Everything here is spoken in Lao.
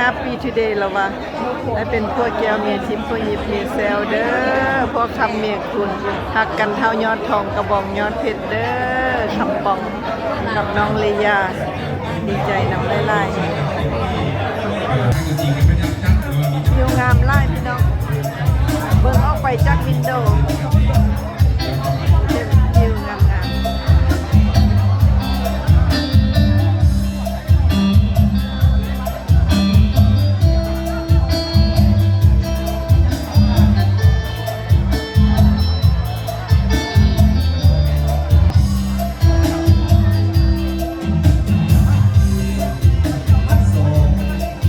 Happy today ລະວ່າ ໄດ້ເປັນຜົວແກ້ວເມຍທິບ ຜົວຫຍິບເມຍແຊວເດີ ຜົວຄຳເມຍຄຸນ ຮັກກັນເທົ່າຍອດທອງກະບອງຍອດເພັດເດີ ຄຳປອງກັບນ້ອງເລຢາ ດີໃຈນຳຫຼາຍໆ ວິວງາມຫຼາຍພີ່ນ້ອງ ເບິ່ງອອກໄປຈາກວິນໂດ